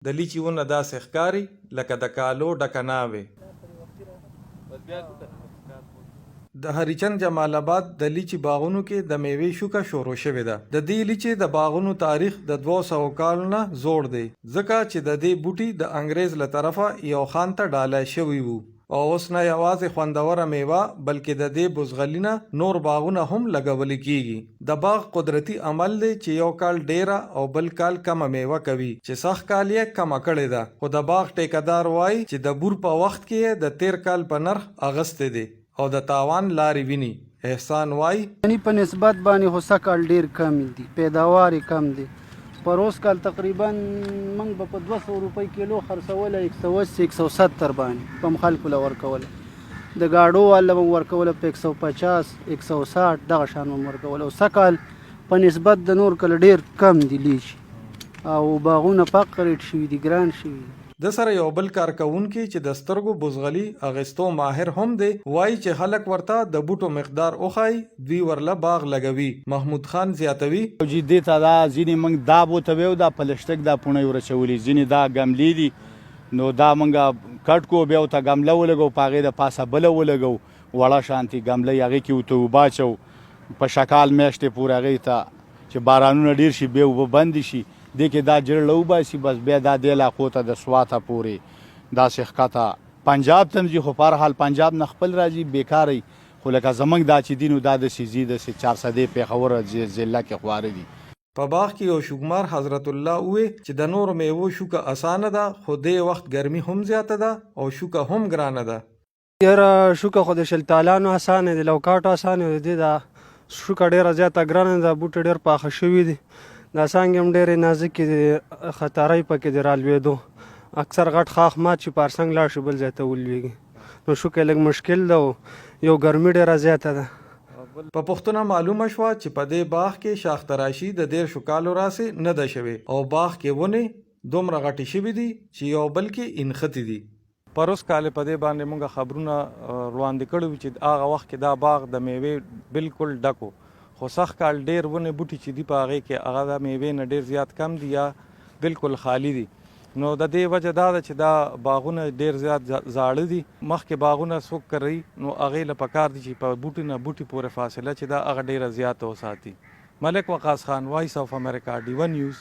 د لیچي ونه داسې ښکاري لکه د کالو ډکه ناوې. د هریچند جمال اباد د لیچي باغونو کې د میوې شوکه شروع شوې ده. د دې لیچې د باغونو تاریخ د 200 کالو نه زوړ دی ځکه چې د دې بوټي د انګریز له طرفه یو خان ته ډالۍ شوي وو. او اوس نه یوازې خوندوره میوه بلکې د دې بوزغلي نه نور باغونه هم لګول کیږي. د باغ قدرتي عمل دی چې یو کال ډیره او بل کال کمه میوه کوي چې سږ کال یې کمه کړې ده خو د باغ ټیکه دار وايي چې د بور په وخت کې یې د تیر کال په نرخ اغستې دی او د تاوان لارې ویني. احسان وايي. مني په نسبت باندې خو سږ کال ډیر کم دي، پیداوار یې کم دی. پروس کال تقریبا موږ به په 200 روپۍ کیلو خرڅوله، 180، 170 باندې په خلکو له ورکوله. د گاډو والا به ورکوله په 150، 160، دغه شان هم ورکوله. او سږکال په نسبت د نور کله ډیر کم دي لیچي او باغونه پاک ریټ شوي دي، ګران شوي دي. ده سره یو بل کارکوونکی چې د سترګو بوزغلي اغیستو ماهر هم دی وايي چې خلک ورته د بوټو مقدار وښايي دوی ورله باغ لګوي. محمود خان زیاتوي. جی دې ته دا ځینې موږ دا بوته ویو دا پلشتک دا پوڼۍ ورچولي ځینې دا ګملې دي نو دا موږ کټ کو بیا ورته ګمله ولګو په هغې د پاسه بله ولګو وړه شانتي ګمله یې هغې کې ورته اوبه اچوو په شکال میاشتې پورې هغې ته چې بارانونه ډېر شي بیا اوبه بندې شي دې کې دا جرړه وباسي بس بیا دا دې علاقو ته د سواته پورې داسې ښکته پنجاب ته هم ځي خو په هر حال پنجاب نه خپل راځي بېکاره وي خو لکه زمونږ دا چې دي نو دا داسې ځي داسې چارسدې پېښور ضلع کې خواره دي. په باغ کې یو شوګمار حضرت الله ووې چې د نورو مېوو شوکه اسانه ده خو دې وخت ګرمي هم زیاته ده او شوکه هم ګرانه ده. یاره شوکه خو د شلتالانو اسانه دی، لوکاټو اسانه دی، دې دا شوکه ډېره زیاته ګرانه ده، بوټي ډېر پاخه شوي دي، دا څانګې هم ډېرې نازکې دي، خطرۍ پکې دي رالوېدو، اکثر غټ ښاخ مات شي، په هر څنګ لاړ شي بل ځای ته ولوېږي، نو شوکه یې لږ مشکل ده او یو ګرمي ډېره زیاته ده. په پوښتنه معلومه شوه چې په دې باغ کې شاخ تراشي د دېرشو کالو راسې نه ده شوې او باغ کې ونې دومره غټې شوې دي چې یو بل کې انښتې دي. پروس کال په دې باندې موږ خبرونه وړاندې کړي وو چې هغه وخت کې دا باغ د میوې بالکل ډک و، خو سږ کال ډېر ونې بوټي چې دي په هغې کې هغه د میوې نه ډېر زیات کم دي یا بالکل خالي دي. نو د دې وجه دا ده چې دا باغونه ډېر زیات زاړه دي. مخکې باغونه څوک کري نو هغې له پکار دي چې په بوټي نه بوټي پورې فاصله چې ده هغه ډېره زیاته وساتي. ملک وقاص خان، وایس اف امریکا، ډیوه نیوز.